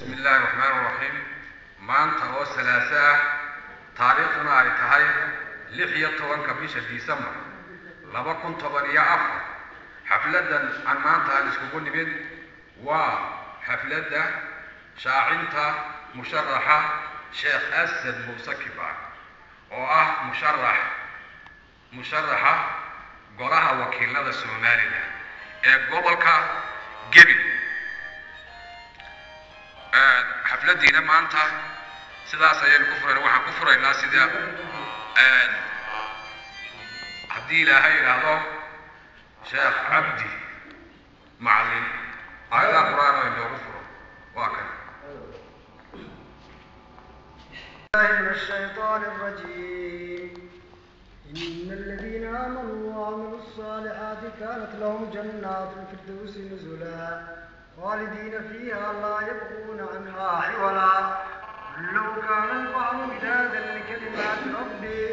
Bismi illaahi raxmaan raxiim. Maanta oo Salaaso ah, taariikhduna ay tahay 16-ka bisha Disembar 2014, xafladdan aan maanta aan iskugu nimid waa xafladda shaacinta musharaxa Sheekh Asad Muuse Kibaar, oo ah musharaxa golaha wakiilada Somaliland ee gobolka Gebi. Xafladdiina maanta sidaas ayaynu ku furayna. Waxaan ku furaynaa sida haddii Ilaahay idhaahdo Sheekh Cabdi Macalin aayadaha Qur-aan oo inoogu furo. Waa kan. من الشيطان الرجيم. إن الذين آمنوا وعملوا الصالحات كانت لهم جنات الفردوس نزلا خالدين فيها لا يبغون عنها حولا. قل لو كان البحر مدادا لكلمات ربي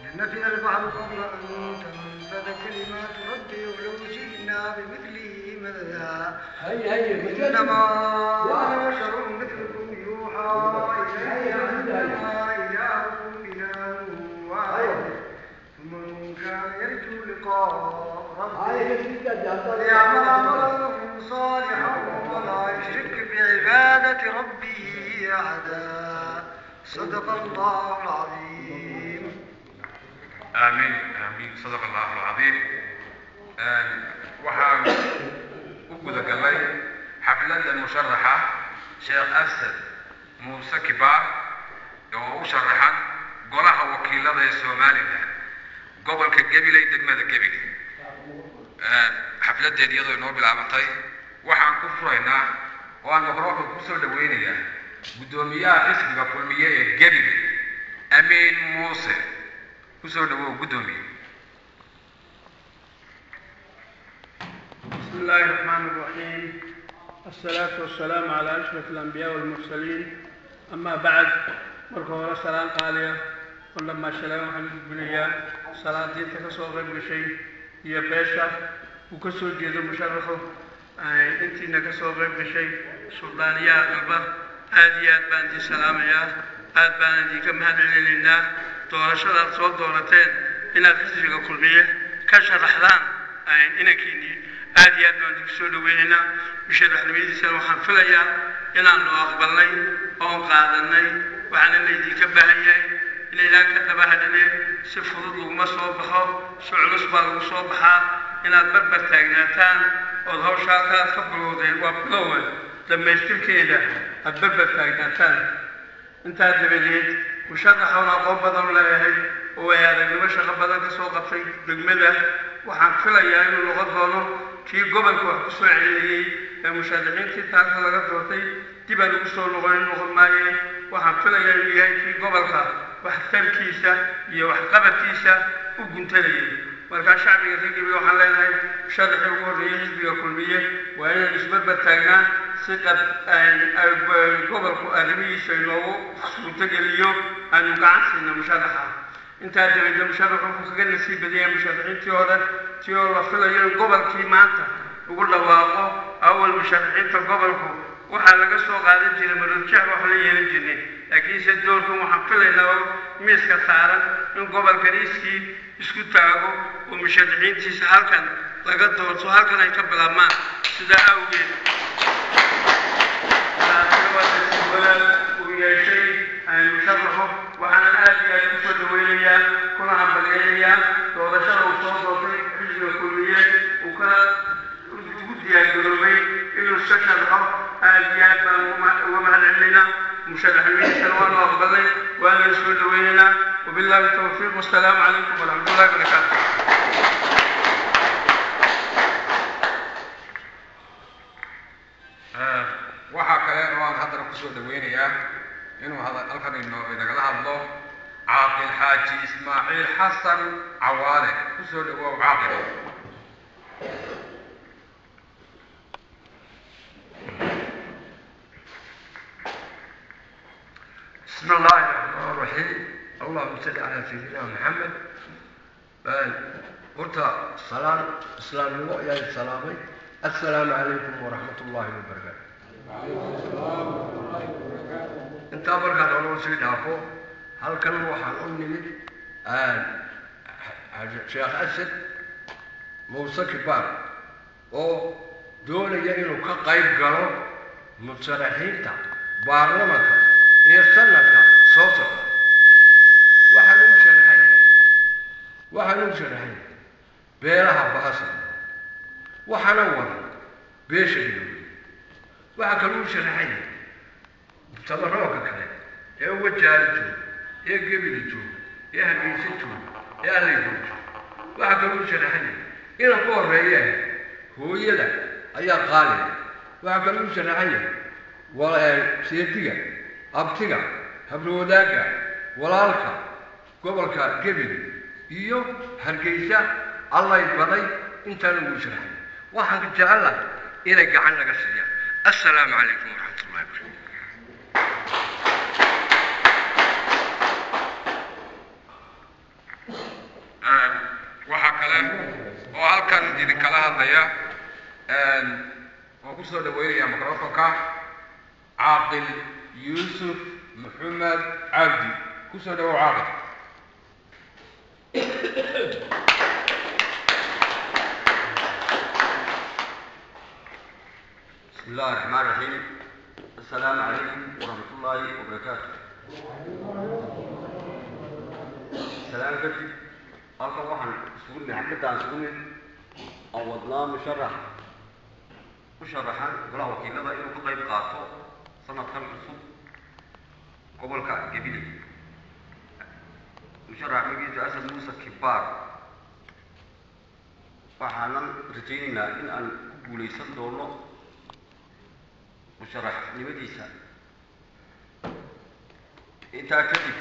لنفد البحر قبل أن تنفد كلمات ربي ولو جئنا بمثله مددا. إنما أنا بشر مثلكم يوحى إلي أنما إلهكم إله واحد، فمن كان يرجو لقاء ربه فليعمل عملا صالحا ولا يشرك بعبادة ربه أحدا. صدق الله العظيم. Aamiin, aamiin, sadaqa Allahu alcadiim. Waxaan u guda gallay xafladda musharaxa Sheekh Asad Muuse Kibaar oo u sharaxan golaha wakiilada ee Somaliland, gobolka Gabiley, degmada Gabiley. Xafladeen iyadoo inoo bilaabantay, waxaan ku furaynaa oo aan mikrofonka kusoo dhaweynayaa guddoomiyaha xisbiga Kulmiye ee Gabiley, Amiin Muuse. Kusoo dhawow, guddoomiye. بسم الله الرحمن الرحيم، الصلاة والسلام على أشرف الأنبياء والمرسلين، أما بعد. Marka hore salaan qaaliya oo dhammaashaleen waxaan u gudbinayaa salaadiinta ka soo qayb gashay iyo beesha uu ka soo jeedo musharaxu, intiina ka soo qayb gashay, suldaaniyaha qalba, aad iyo aad baan idin salaamayaa, aad baan idinka mahad celinaynaa doorashadaad soo doorateen inaad xisbiga Kulmiye ka sharaxdaan inankiinii. Aad iyo aad baan idinku soo dhaweynaynaa. Musharaxnimadiisana waxaan filayaa inaanu aqbalnay oon qaadanay. Waxaana laydinka baahan yahay inaydaan ka daba hadhineen. Si fudud laguma soo baxo, si culus baa lagu soo baxaa. Inaad barbar taagnaataan ood hawsha halkaad ka bilowdeen, waa bilowe, dhammaystirkeeda aad barbar taagnaataan. Intaa dabadeed, musharaxoon aqoon badan u leeyahay oo ay aragnimo shaqo badan ka soo qabtay degmada, waxaan filayaa inuu noqon doono kii gobolka wax ku soo celinayey ee musharaxiintii taasa laga doortay dib aan ugu soo noqonin noqon maaye. Waxaan filayaa inuu yahay kii gobolka waxtarkiisa iyo waxqabadkiisa u guntanayay. Markaa shacbiga reer Gabiley waxaan leenahay, musharaxii ugu horreeyey xisbiga Kulmiye waa inaan isbarbar taagnaa si qad gobolku arrimihiisa inoogu suurtogeliyo, aanu gacan siina musharaxa. Intaa dabadeed, musharaxu wuxuu kaga nasiib badiyay musharaxiintii hore tii oo la filayo in gobolkii maanta ugu dhawaaqo. Awal musharaxiinta gobolku waxaa laga soo qaadan jiray Maroodjeex, wax la yeelan jirnay, laakiinse doorkan waxaan filaynaa oo miiska saaran in gobolkan iskii isku taago oo musharaxiintiisa halkan laga doorto, halkan ay ka bilaabmaan. Sidaa awgeed, taasina waa nasiib wanaag uu yeeshay musharaxu. Waxaanan aad iyo aad usoo dhaweynayaa kuna hambalyeynayaa doorashada uu soo doortay xisbiga Kulmiye uu ka ugu diyaargaroobay inuu iska sharxo. Aad iyo aad baan uga mahad celinaynaa. Musharaxnimadiisana waanu aqbalnay, waana soo dhaweynaynaa. Wabillahi tawfiiq, wassalaamu calaykum waraxmatullahi wabarakaatu. Waxaa kale oo aan haddana kusoo dhaweynayaa inuu halkan inagala hadlo Caaqil Xaaji Ismaaciil Xasan Cawaale. Kusoo dhawow, Caaqil. بسم الله الرحمن الرحيم، اللهم صل على سيدنا محمد. Horta salaan islaamnimo ayaan salaamay. Assalaamu calaykum waraxmat ullaahi wabarakaatu. Intaa markaan hore sii dhaafo, halkan waxaan u nimid Sheekh Asad Muuse Kibaar oo doonaya inuu ka qayb galo musharaxiinta baarlamanka ee sanadka soo socda. Waxaan u sharaxay beelaha Bahasa, waxaana wada beesha Bilowey. Waxaa kaloo u sharaxay tabaroonka kale ee Wajaale jooga, ee Gebila jooga, ee Hargeysa jooga, ee Allaygoor jooga. Waxaa kaloo u sharaxay inaan ku horeeye hooyada ayaa qaaliga. Waxaa kaloo u sharaxaya seediga, abtiga, habrowadaaga, walaalka gobolka Gebile iyo Hargeysa Allay baday. Intaan ugu sharaxay waxaan jecelahay inay gacan naga siiyaan. Assalaamu calaykum waraxmatullahi wabarakatu. Waxaa kale oo halkan idinkala hadlaya oo ku soo dhaweynaya microfonka Caaqil Yuusuf Maxamed Cabdi. Ku soo dhawow, Caaqil. بسم الله الرحمن الرحيم، السلام عليكم ورحمة الله وبركاته. سلام kadib, halkan waxaan isugu nimid, xafladaan isugu nimid aan wadnaa musharax u sharaxan golaha wakiilada inuu ka qayb qaato sanadkan cusub gobolka Gabiley, musharax magaciisa Asad Muuse Kibaar. Waxaanan rajaynaynaa in aan ku guulaysan doono musharaxnimadiisa. Intaa kadib,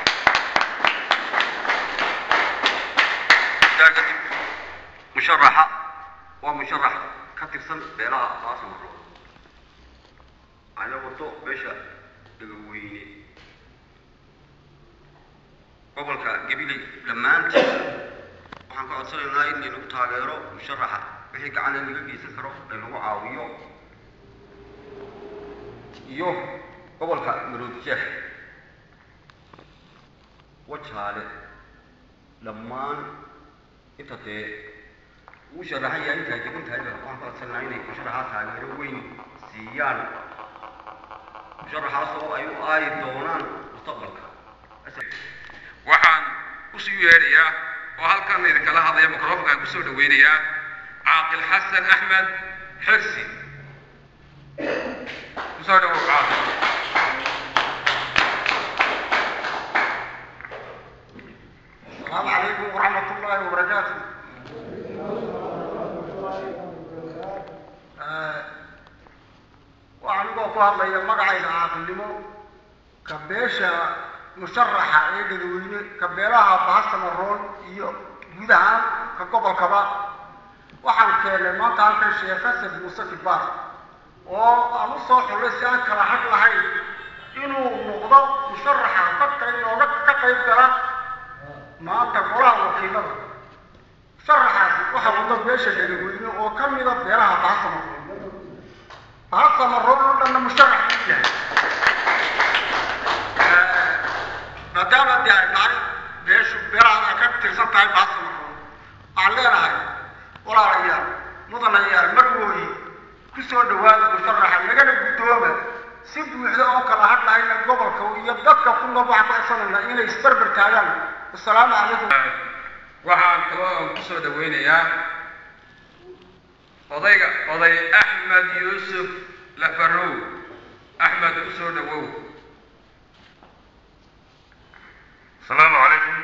musharaxa waa musharax ka tirsan beelaha Baasamaro, ana wado beesha Dhagaweyne. Gobolka Gabiley dhammaantiin waxaan ka codsanaynaa in laynagu taageero musharaxa, wixii gacan in laga geysan karo laynagu caawiyo, iyo gobolka Maroodijeex, Wajaale, dhammaan inta dee uu sharaxan yahay, intaa degan tahayba waxaan ka codsanaynaa inay musharaxa taageero weyn siiyaan, musharaxaas oo ay u aayi doonaan mustaqbalka. Waxaan usii yeedhayaa oo halkan idinkala hadlaya, microfonkaan kusoo dhaweynayaa Caaqil Xasan Axmed Xirsi. Kusoo dhawow, Caaqil. السلام عليكم ورحمة الله وبركاته. Waxaan anigoo ku hadlaya magacayga caaqilnimo, ka beesha musharaxa ee Dadweyne, ka beelaha Bahasamaroon iyo guud ahaan ka gobolkaba, waxaan keenay maanta halkan Sheekh Asad Muuse Kibaar oo aan u soo xullay si aan kala xag lahayn inuu noqdo musharaxa dadka inooga ka qayb gala maanta golaha wakiilada. Musharaxaasi waxaa wada beesha Dhagaweyne oo ka mida beelaha Bahasamaroon. Bahasamaroon oo dhanna musharax buu yahay, maadaama dee ay nahay beeshu beelaha ay ka tirsan tahay Bahasamaroon. Waxaan leenahay, walaalayaal, mudanayaal, marwooyi, ku soo dhawaada musharaxa, nagana guddooma si buuxda oo kala hadlahayna. Gobolka iyo dadka ku nool waxaan ku codsanaynaa inay isbarbar taagaan. Wasalaamu calaykum. Waxaan kaloo aan kusoo dhaweynayaa odayga, oday Axmed Yuusuf Lafarow. Axmed, kusoo dhawow. Asalaamu calaykum.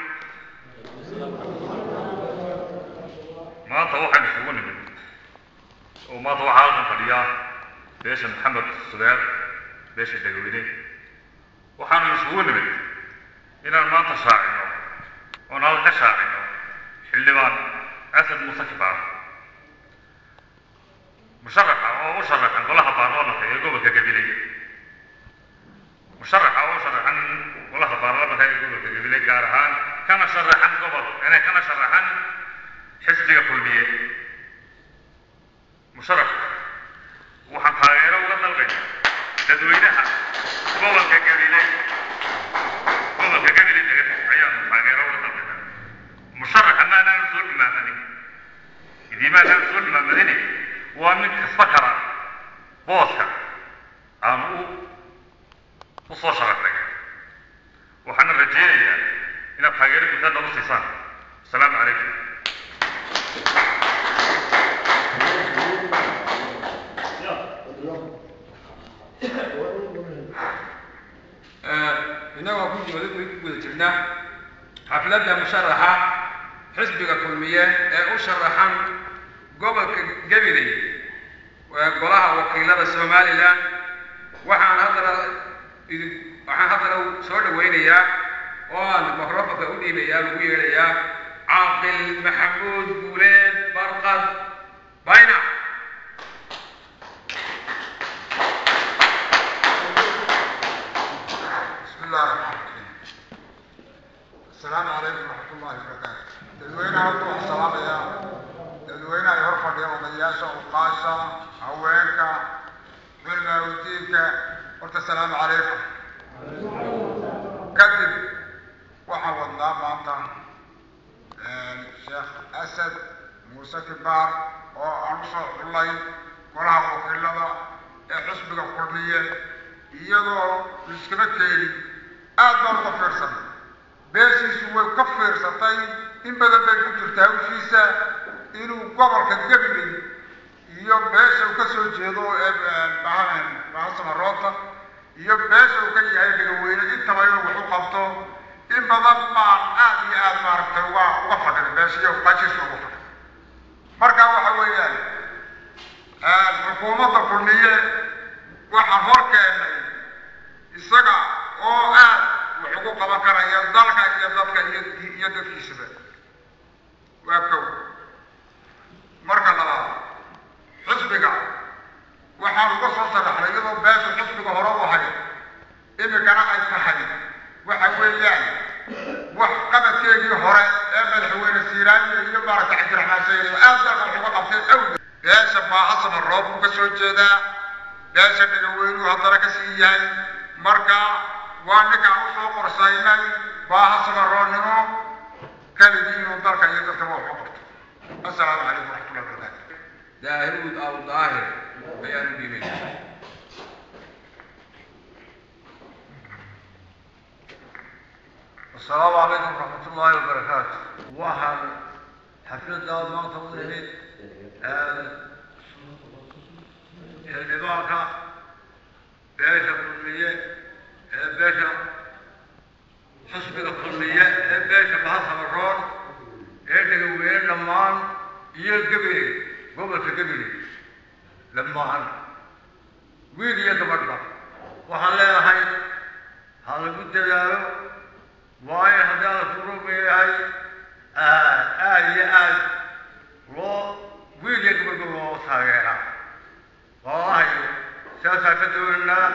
Maanta waxaynu isugu nimid oo maanta waxaa halkan fadhiyaa beesha Maxamed Subeer, beesha Dhagaweyne. Waxaanu isugu nimid inaan maanta shaacino oon halkan ka shaacino xildhibaan Asad Muuse Kibaar, musharaxa oo u sharaxan golaha baarlamanka ee gobolka Gabiley, musharaxa oo u sharaxan golaha baarlamanka ee gobolka Gabiley, gaar ahaan kana sharaxan gobol inay kana sharaxan xisbiga Kulmiye. Musharax waxaan taageero uga dalbaynaa dadweynaha gobolka Gabiley. wadine waa nin kasba kara booska aan u soo sharaxnay. Waxaana rajeynayaa inaad taageero buuxda nagu siisaan. Asalaamu calaykum. Innagoo ku guda jirna xafladda musharaxa xisbiga Kulmiye ee u sharaxan gobolka Gabiley ee golaha wakiilada Somaliland, waxaan haddana soo dhaweynayaa oo aan microfonka u dhiibayaa, lagu yeedhayaa, Caaqil Maxamuud Guuleed Barqad Bayna. بسم الله الرحمن الرحيم. السلام عليكم ورحمة الله وبركاته. Dadweynaha horta waxaan salaamayaa dadweynaha ay hor fadhiya, odayaasha, uqaasha, haweenka, culmaaudiinka. Horta asalaamu calaykum. Kadib waxaan wadnaa maanta Sheekh Asad Muuse Kibaar oo aan usoo xullay golaha wakiilada ee xisbiga Kulmiye, iyadoo iskama keenin, aad baan uga fiirsanay. Beeshiisu way ka fiirsatay, in badan bay ku jirta hawshiisa inuu gobolka Gabiley iyo beesha uu ka soo jeedo ee Bahasamaroonta iyo beesha uu ka yahay Dhegaweyne intaba inuu wax u qabto. In badan baan aad iyo aad maaragtay uga fadhina beesha iyo qajiisa uga fadhina. Marka waxa weeyaan xukuumadda Kulmiye waxaan hor keennay isaga oo aad wax ugu qaban karaya dalka iyo dadka iyo dadkiisaba. Waa kow. Marka labaad, xisbiga waxaan uga soo sharaxnay iyadoo beesha xisbiga hore u ahay, imikana ay tahay, waxa weeyaan wax qabadkeegii hore ee madaxweyne Siiraanya iyo maaragtay Cabdiraxmaan Sayri aad dalka wax uga qabtay awgeed. Beesha Baahasama Roob buu ka soo jeedaa, beesha Dhegaweynuhu haddana ka sii yahay. Marka waa ninkaan usoo qorsaynay Baahasama Roonnimo keligii inuu dalka iyo dadkaba wax u qabto. Assalaamu calaykum waraxmatullahi wabarakaatu. Daahiruud Aw Daahir ayaan u dhiibaynaa. Asalaamu calaykum waraxmat ullaahi wabarakaatu. Waxaan xafladdaa maanta u nimid xildhibaanka beesha Kulmiye ee beesha xisbiga Kulmiye ee beesha Bahasamaroon ee Dhegaweyne dhammaan iyo Gabiley, gobolka Gabiley dhammaan, wiil iyo gabadhba. Waxaan leeyahay ha lagu dadaalo, waayo haddii Alla ku rumeeyahay aad iyo aad loo wiil iyo gabadhba loo taageeraa. Wallahi sidaasaan ka doonaynaa,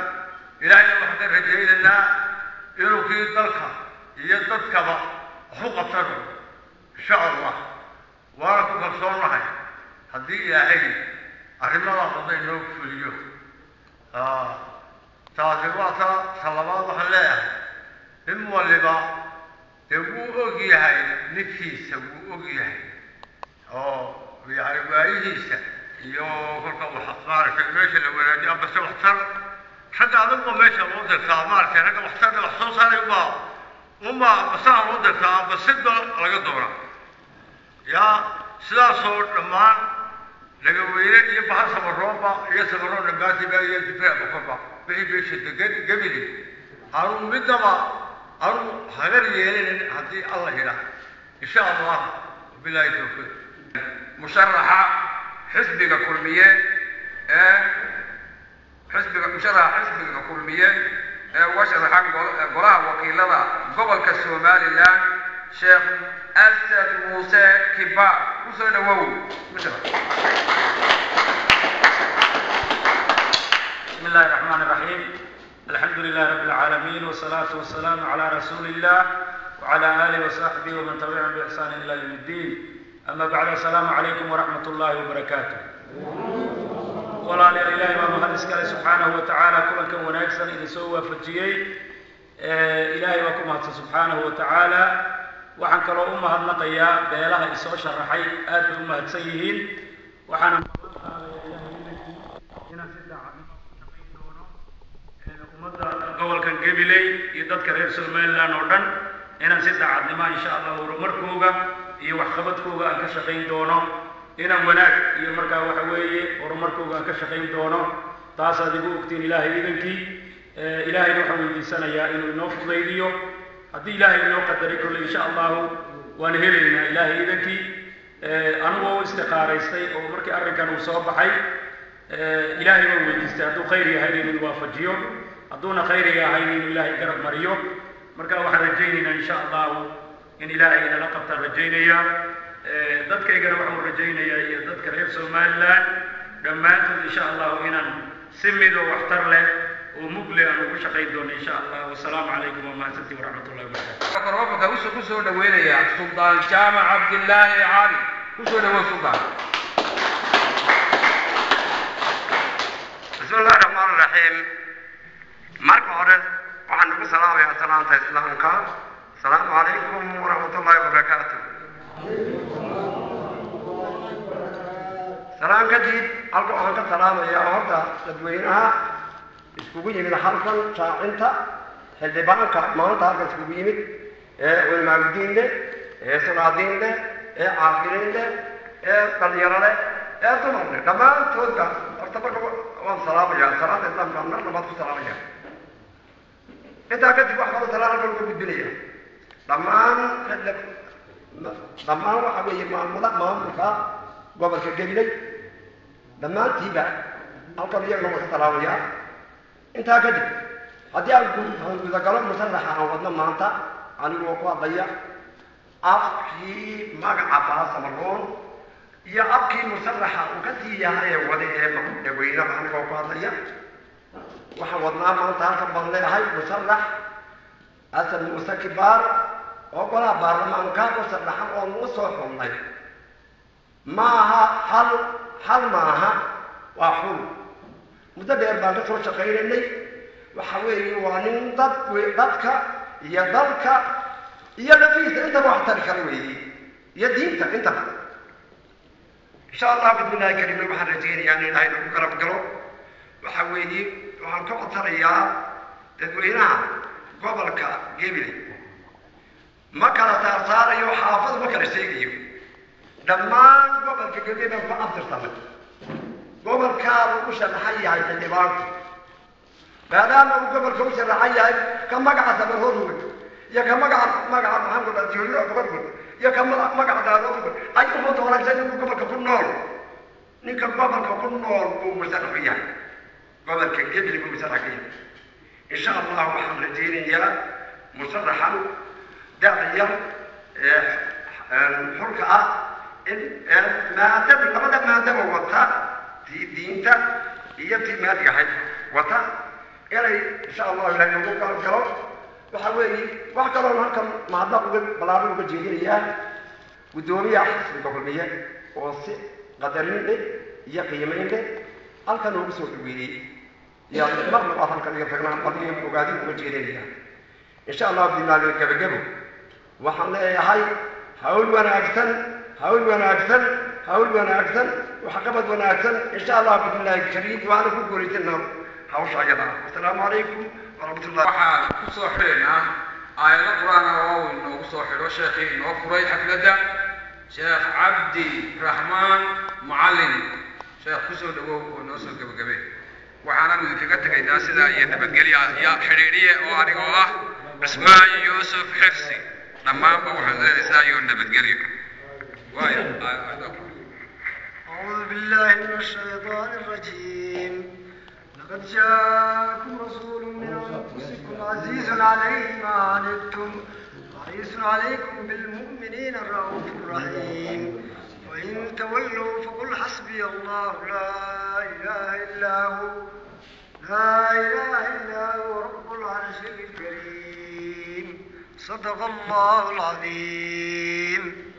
Ilaahayna waxaan ka rajaynaynaa inuu kii dalka iyo dadkaba wax u qabtano insha Allah. Waana ku kalsoonnahay haddii Ilaahay arrimadaas hadday noo fuliyo. Taasi waa ta labaad. Waxaan leeyahay nin waliba dee wuu og yahay ninkiisa, wuu og yahay oo yani waayihiisa iyo kolka wax maaragtay meesha la wanaajiyo ambase waxtar ragga adagba meesha loo dirtaa, maaragtay ragga waxtar wax soo saaray unbaa basaha loo dirtaa amba sidba laga doonaa. Yaa sidaasoo dhammaan Dhagaweyne iyo Baha Samaroonba iyo Samaroon dhammaantiiba iyo Jifra Bokorba wixii beesha degan Gebili aanu midnaba aanu hagar yeelinin haddii Alla yidhaah insha Allah. Bilaahi tawfiiq. Musharaxa xisbiga Kulmiye ee xisbiga, musharaxa xisbiga Kulmiye ee uga sharaxan golaha wakiilada gobolka Somaliland, Sheekh Asad Muuse Kibaar, kusoo dhawow musharax. بسم الله الرحمن الرحيم. الحمد لله رب العالمين، والصلاة والسلام على رسول الله وعلى آله وصحبه ومن تبعهم بإحسان إلى يوم الدين. أما بعد، السلام عليكم ورحمة الله وبركاته. Walaalayaal, Ilaahay baa mahad iskale subxaanahu wa tacaala kulankan wanaagsan idin soo waafajiyey. Ilaahay waa ku mahadsan subxaanahu wa tacaala. Waxaan kaloo u mahadnaqayaa beelaha isoo sharaxay, aad bay u mahadsan yihiin. Waxaana ballan qaadaya, Ilaahay idankii, inaan si daacadnimo ku shaqayn doono ummadda gobolkan Gabiley iyo dadka reer Somaliland oo dhan, inaan si daacadnimo, insha Allah, horumarkooga iyo waxqabadkooga aan ka shaqayn doono, inaan wanaag iyo markaa waxa weeye horumarkooga aan ka shaqayn doono. Taasaad igu ogtiin, Ilaahay idankii. Ilaahayna waxaan weydiisanayaa inuu inoo fudaydiyo. Haddii Ilaahay inoo qadaray, kolle insha Allahu waan helaynaa, Ilaahay idankii. Anigoo u istiqaaraystay oo markii arrinkan uu soo baxay, Ilaahay baan weydiistay hadduu khayr yahay inuu waafajiyo, hadduuna khayriga ahayn inuu Ilaahay garab mariyo. Marka waxaan rajaynaynaa, insha Allahu, in Ilaahay inala qabtaan rajaynayaa. Dadkaygana waxaan rajaynayaa iyo dadka reer Somaliland dhammaantood, insha Allahu, inaan si midoo waxtar leh oo mugle aan ugu shaqayn doono, insha Allah. Wasalaamu calaykum waa mahadsantii waraxmatullahi wabarakatu. Mikrofonka ku soo dhaweynayaa Suldaan Jaamac Cabdilaahi Cali. Ku soo dhawow, Suldaan. Bismi Illahi Raxmaan Raxiim. Marka hore waxaan ugu salaamayaa salaamta Islaamka: asalaamu calaykum waraxmat ullahi wabarakaatu. Salaam kadib, halka waxaan ka salaamayaa horta dadweynaha iskugu yimid halkan shaacinta xildhibaanka maanta halkan iskugu yimid, ee culimaagudiin leh, ee sulaadiin leh, ee caaqiliin leh, ee dhalinyaro leh, ee dumar leh, dhammaantoodba horta marka waan salaamayaa, salaada Islaamka mar labaad ku salaamaya. Intaa kadib wax kaloo salaan halkan uga gudbinaya dhammaan xildhib dhammaan waxa weeye maamula maamulka gobolka Gabiley dhammaantiiba halkan iyagana waan ka salaamayaa. Intaa kadib, haddii aan gudagalo musaraxa aan wadno maanta, anigoo ku hadlaya afkii magaca Baasamaroon iyo afkii musaraxa uu ka sii yahay ee wada ee dhaweynaba, anigoo ku hadlaya, waxaan wadnaa maanta halkan baan leeyahay musarax Xasan Muuse Kibaar oo golaha baarlamaanka u sharaxan oo nagu soo xulnay. Maaha hal hal maaha, waa xul muddo dheer baan ka soo shaqaynaynay. Waxa weeye waa nin dad dadka iyo dalka iyo lafiisa intaba wax tari kara weeye, iyo diinta intaba, insha Allah bismillahi kariim. Waxaan rajaynayaa in Ilaahay nagu garab galo. Waxa weeye waxaan ka codsanayaa dadweynaha gobolka Gabiley, ma kala saarsaarayo xaafad, ma kala sheegayo, dhammaan gobolka Gabiley baan ku abtirsamay. Gobolkaabuu u sharaxan yahay xildhibaanku. Maadaama uu gobolka u sharaxan yahay, ka magaca Sabarhood iyo ka magaca maxamed Jibriil Boqorkood iyo ka magaca Daarood ay uma doonaysa ninku gobolka ku nool, ninka gobolka ku nool buu musarax u yahay, gobolka Gebli buu musarax ka yahay. Insha Allah waxaan rajaynayaa musaraxan da'da yar ee xulka ah in maadada labada maadaba wata, tii diinta iyo tii maadiga ahayd wata, inay insha Allah Ilahay nagu garab galo. Waxa weeye wax kaloon halkan mahadnaq uga ballaaran uga jeedinayaa guddoomiyaha xisbiga Kulmiye oo si qadarin leh iyo qiimayn leh halkan noogu soo dhaweeyey, yaa mar labaad halkan iga tagnaan baliyo ogaadin uga jeedinayaa, insha Allah. Bimaali gabagabo waxaan leeyahay hawl wanaagsan, hawl wanaagsan, hawl wanaagsan, waxqabad wanaagsan, insha Allah bismillahi kariim, waana ku guulaysanaa hawsha ayada. Asalaamu calaykum waraxmatullah. Waxaan ku soo xidhaynaa aayado Qur-aan ah oo uu inoogu soo xidho sheekhii inoo furay xafladda, Sheekh Cabdi Raxmaan Mucallin. Sheekh, kusoo dhawow oo inoo soo gebagabe. Waxaananu idinkaga tegaynaa sidaa iyo nabadgelya iyo xidhiidhiye oo anigoo ah Cismaan Yuusuf Xifsi. Dhammaanba waxaan leedahay sidaa iyo nabadgelyo. Waayo aayado. أعوذ بالله من الشيطان الرجيم. لقد جاءكم رسول من أنفسكم عزيز عليه ما عنتم حريص عليكم بالمؤمنين رؤوف رحيم. وإن تولوا فقل حسبي الله لا إله إلا هو، لا إله إلا هو رب العرش الكريم. صدق الله العظيم.